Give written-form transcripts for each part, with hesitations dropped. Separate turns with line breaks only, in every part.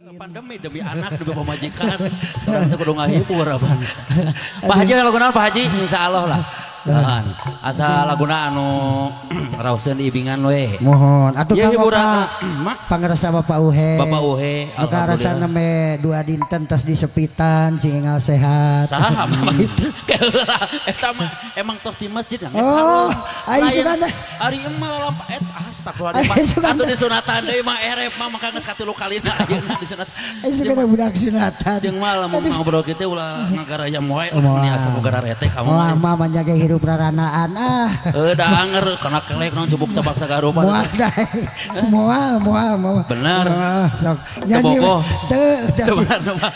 Pandemi demi anak demi pamajikan. Urang teh kudu ngahibur apaan. Pak Haji lagu naon Pak Haji? Insyaallah lah. Asa laguna anu raoseun diibingan we.
Mohon atuh
ya,
hiburan pangersa Bapak Uhe.
Bapak Uhe.
Alhamdulillah neme 2 dinten tos disepitan sing enggal sehat.
Saha mah itu. Eta mah emang tos di masjid geus.
Oh, ai sunatan.
Ari emah lalap et astagfirullahaladzim. Atuh disunatan deui mah erep mah maka geus katilu kalina ayeuna disunat.
Ai sugan budak sunatan.
Jeung mah lamun ngobrol kitu ulah ngagarayam wae meni asa boga rete kamu.
Lama manjaga hirup raranaan ah.
Da anger kana kelek naon cubuk cabak sagarupa.
Moal moal moal moal.
Benar.
Sok nyanyi teu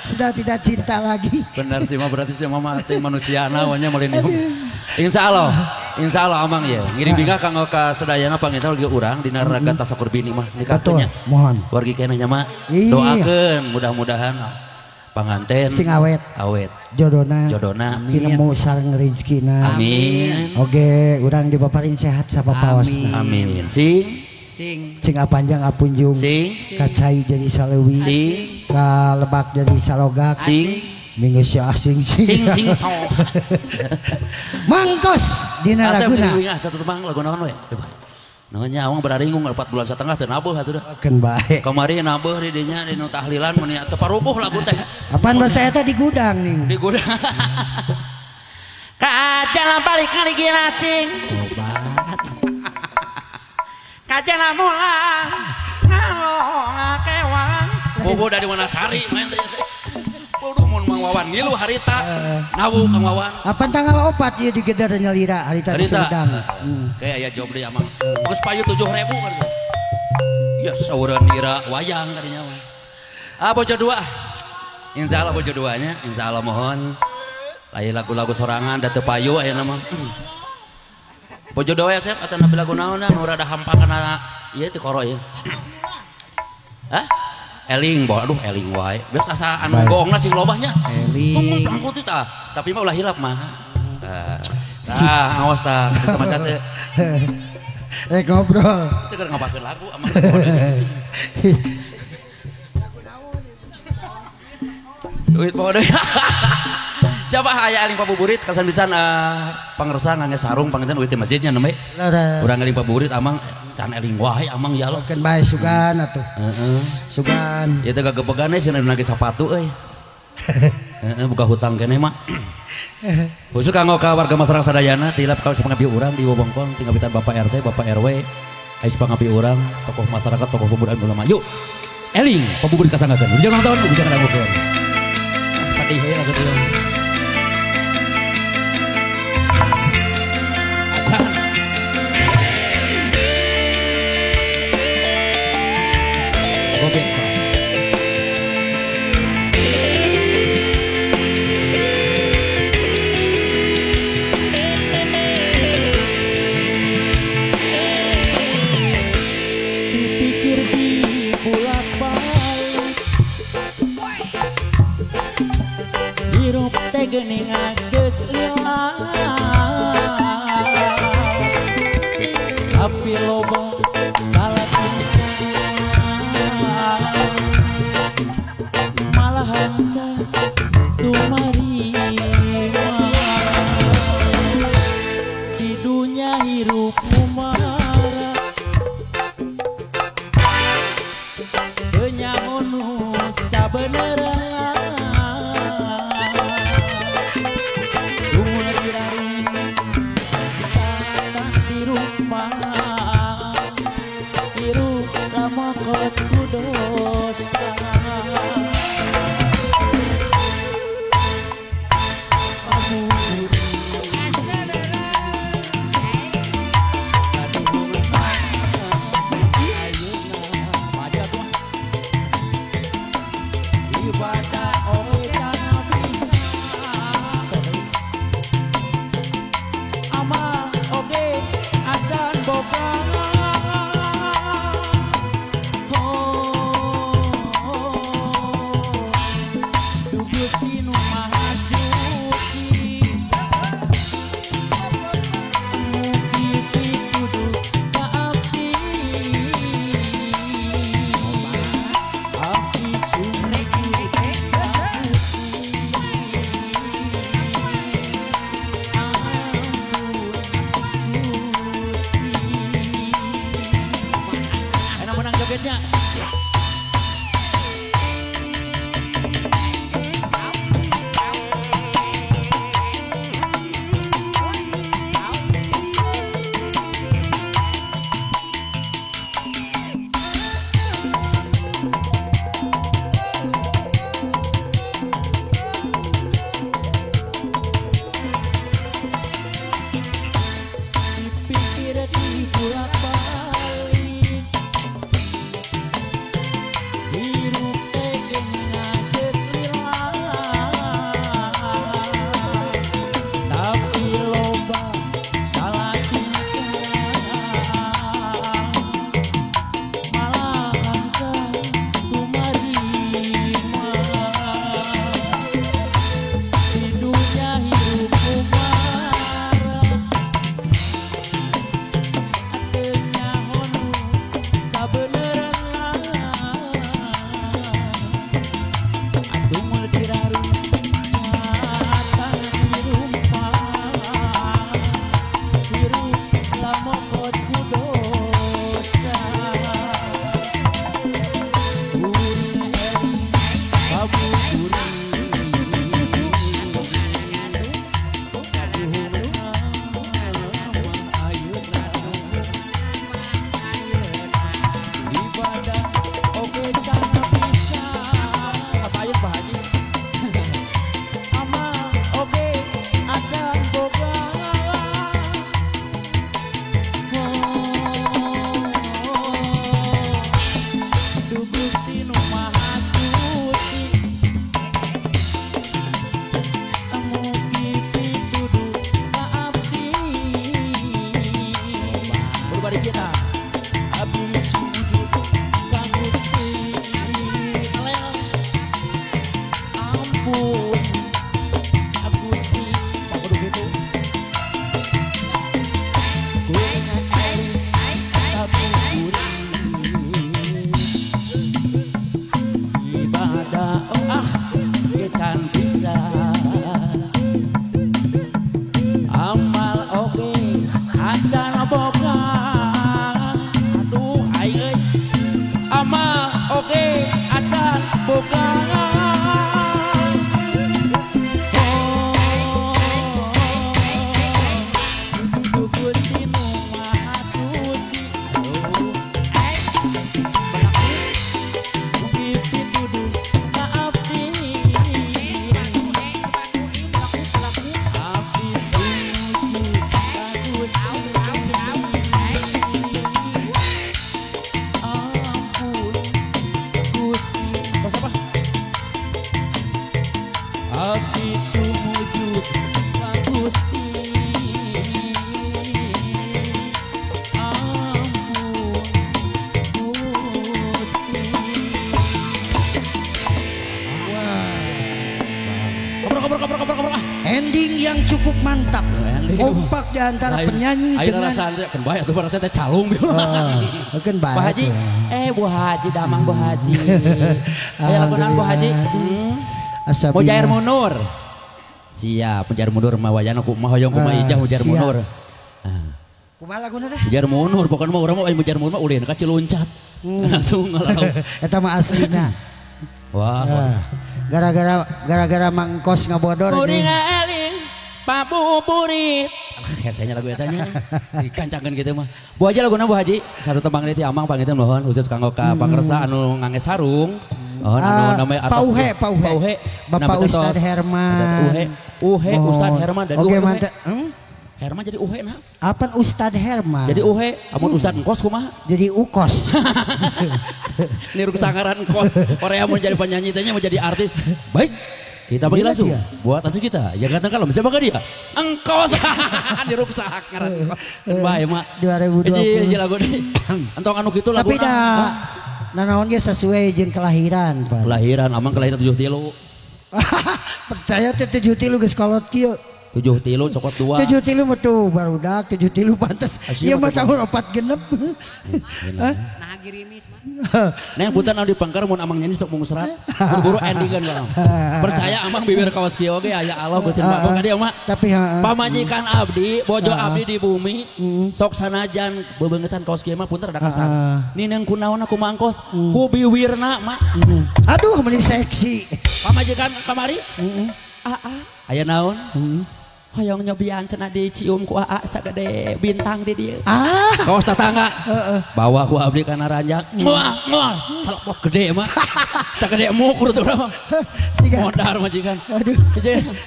sudah tidak cinta lagi.
Benar sih mah berarti sih mah teh manusiana nya milenium. Insyaallah. Insyaallah amang ya. Ngiring bingah kanggo ka sadayana panginten wargi urang dina raga tasakur bini mah nikahkeun nya.
Mohon.
Wargi keneh nya mah doakeun mudah-mudahan panganten
sing awet.
Awet.
Jodona.
Jodona.
Tinemu sareng rezekina.
Amin.
Oge urang dipaparin sehat sapapaosna.
Amin. Sing
sing
sing apanjang apunjung.
Sing
kacai jadi saleuwi.
Sing
kalebak jadi salogak.
Sing
minggu si asing sing
sing sing so.
Mangkos dina laguna.
Satu tembang lagu naon we? Bebas. Naonnya awang beraringung 4 bulan setengah teu nabuh atuh dah.
Keun bae.
Kamari nabuh di dinya di nu tahlilan mun teu paruguh lagu teh.
Apaan basa eta di gudang ning.
Di gudang. Kajalan balik kali cing. Obat. Kajalan mulang ngalongakewang. Bobo dari Wanasari main teh. Bodoh mun Mang Wawan ngilu harita. Nawu Kang Wawan.
Apaan tanggal 4 ieu digeder nyalira harita di Sumedang.
Kayak aya job deui amang. Geus payu 7.000 kan. Ya saureun ira wayang kadinya mah. Ah bojo dua. Insyaallah bojo duanya, insyaallah mohon. Lain lagu-lagu sorangan da teu payu ayeuna mah. Bojo dua ya Sep atanapi lagu naon nu rada hampa kana ieu teh koro ieu. Hah? Eling boh, aduh eling wae. Geus asa anu gongna sing lobah nya.
Eling.
Tunggu langkut tah. Tapi mah ulah hilap mah. Tah, awas tah, bisa maca teh.
Ngobrol.
Teu keur ngabakeun lagu amang. Duit poho deui. Siapa aya eling pabuburit kasan pisan pangersa ngangge sarung panginten duit di masjidnya nembe. Urang eling pabuburit amang can eling wae amang ya Allah.
Keun bae sugan atuh.
Heeh.
Sugan.
Ieu teh gagebegan we cenah nagih sapatu euy. Heeh buka hutang keneh mah. Khusus kanggo ka warga masyarakat sadayana tilap ka sapangapi urang di Wewengkon tinggal Bapak RT, Bapak RW, aya sapangapi urang, tokoh masyarakat, tokoh pemuda ulama. Yuk. Eling pabuburit kasanggakeun. Jangan nonton, jangan dangukeun. Sedih we lagu teh.
Dipikir di bolak-balik hirup teh geuning geus lila tapi loba salah tingkah malahan tumarima di dunia hirup mumara teu nyaho nu sabenerna tungul kirari catah di rumah hirup ramokot ku dosa. Acan boga. Oh. Jogetnya.
Ending yang cukup mantap. Kompak di antara penyanyi dengan
kan bae atuh rasa teh calung.
Kan bae.
Bu Haji, Bu Haji damang Bu Haji. Aya lagunan Bu Haji. Mujair Munur. Siap, Mujair Munur mah wayana kumaha hoyong kumaha ijah Mujair Munur.
Kumaha laguna teh?
Mujair Munur pokona mah urang mah Mujair Munur mah ulin ka Ciluncat. Langsung ngalalau.
Eta mah aslina.
Wah.
Gara-gara mangkos ngabodor.
Kuring eling pabuburit.
Hesenya lagu eta nya. Dikancangkeun kitu mah. Bu Haji laguna Bu Haji, satu tembang deui ti Amang panginten nuhun khusus kanggo ka pangersa anu ngange sarung. Oh, anu namanya atas
Pauhe, Pauhe. Bapak Ustad Herman.
Uhe, Uhe Ustad Herman dan
oke, mantap.
Herman jadi Uhe nah.
Apan Ustad Herman?
Jadi Uhe, amun Ustad engkos kumaha?
Jadi ukos.
Niru kesangaran engkos. Korea mau jadi penyanyi tanya mau jadi artis. Baik, kita bagi langsung dia buat artis kita. Yang ganteng kalau siapa dia? Engkos. Niru kesangaran engkos. Bae mak.
2020.
Hiji lagu deui. Entong anu kitu lagu.
Tapi dah nanaon ge sesuai jeung kelahiran, Pak.
Kelahiran, amang kelahiran 73.
Percaya teh 73 geus kolot kieu.
7 3 cokot 2.
73 mah tuh barudak 73 pantes. Ieu mah tahun 4 6.
Nah girimis mah.
Neng punten anu dipengker mun amang nyanyi sok mungsrat. Buru-buru endingan bang. Percaya amang bibir kawas kieu oge aya Allah Gusti Bagong ka dieu mah.
Tapi
pamajikan abdi, bojo abdi di bumi sok sanajan bebeungetan kaos kieu mah punten rada kasar. Nineung kunaon aku mangkos ku biwirna mah.
Aduh meni seksi.
Pamajikan kamari? Aa, aya naon? Hoyong nyobian cenah dicium ku aa sagede bintang di dieu.
Ah,
kaos tetangga. Bawa ku abdi kana ranjang. Muah, muah, celepok gede mah. Sagede mukur tuh mah. Modar majikan.
Aduh.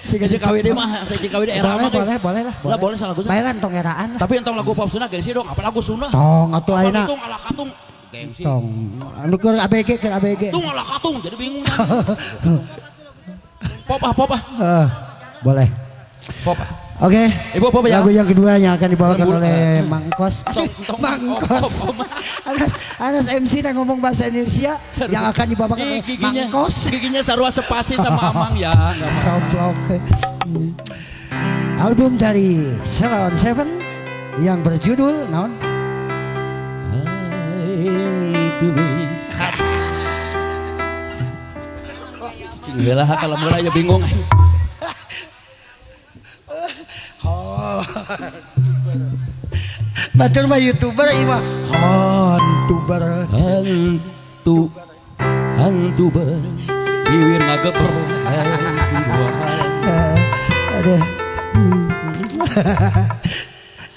Hiji KWD mah, hiji KWD era mah.
Boleh, boleh lah.
Lah boleh salah lagu.
Bae tong eraan.
Tapi entong lagu pop Sunda gengsi dong, apa lagu Sunda?
Tong atuh ayeuna.
Tong ala katung. Gengsi.
Tong. Anu keur ABG keur ABG.
Tung ala katung jadi bingung. Pop ah, pop ah.
Boleh.
Pop ah.
Oke.
Ibu pop ya.
Lagu yang kedua yang akan dibawakan oleh Mangkos. Mangkos. Anas MC yang ngomong bahasa Indonesia yang akan dibawakan oleh Mangkos.
Giginya sarua sepasi sama Amang ya.
Coplok. Album dari Sheila on 7 yang berjudul naon?
Cing heula kalau mulai ya bingung.
Oh. Batur mah YouTuber ieu mah hantuber.
Hantu hantuber bibir ngageber.
Aduh.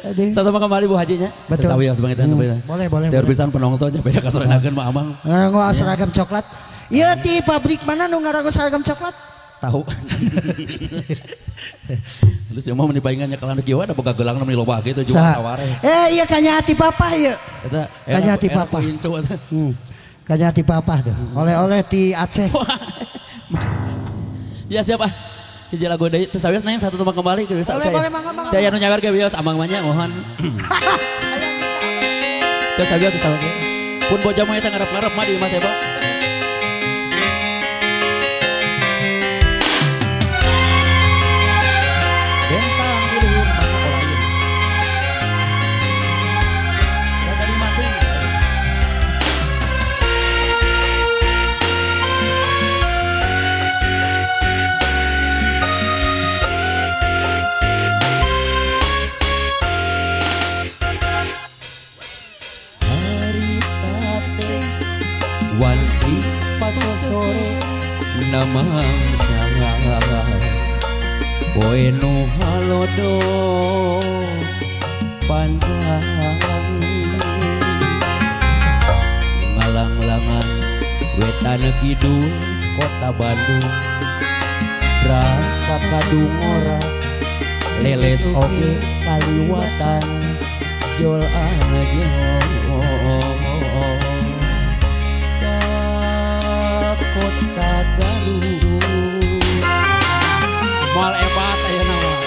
Aduh.
Satu kembali Bu Hajinya.
Betul.
Boleh, boleh. Servisan penontonnya beda kasorenakeun mah Amang.
Nganggo seragam coklat. Ieu ti pabrik mana nu ngarago seragam coklat?
Tahu. Terus yang mau menipaingan nyekelan kieu ada boga gelang nu loba gitu jual taware.
Eh iya kanya hati papa ieu.
Eta
kanya hati papa. Kanya hati papa tuh. Oleh-oleh ti Aceh.
Ya siapa? Hiji lagu deui teu sawios nanya satu tempat kembali ke
Boleh, boleh mangga mangga.
Daya nu nyawer ge wios amang mah nya mohon. Teu sawios teu sawios. Pun boja mah eta ngarep-ngarep mah di imah teh, Pak. Bentang di luhur mangga olayeun. Da tadi mati. Wanci pasosore namangsa poe nu halodo panjang ngalanglangan wetan kidul kota Bandung rasa kadungora leles oge kaliwatan jol anjong kota Garut moal ebat ayeuna mah.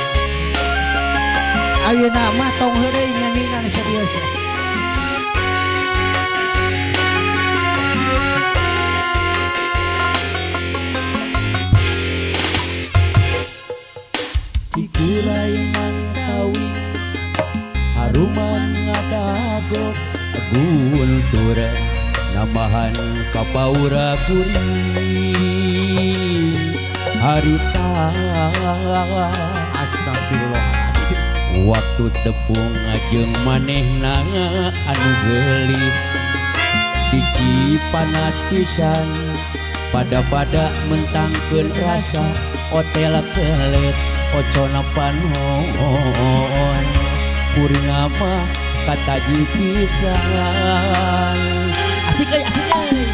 Ayeuna mah tong heureuy nyanyinan serius.
Cikuray mantawi haruman ngadago guntur namahan kapaura kuring harita. Astagfirullahaladzim. Waktu tepung ajeng manehna anu geulis dici panas pisan pada-pada mentangkeun rasa otel kelet ocona panon kuring mah kataji pisan. Asik euy, asik euy.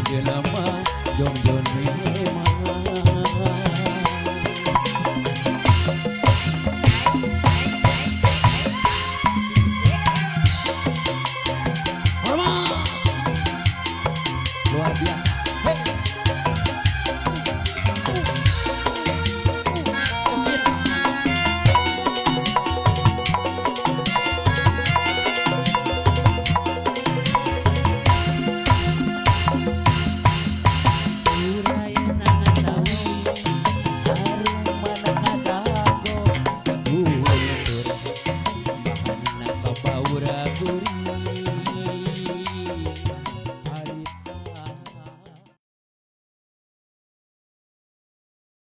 Anjeunna mah jong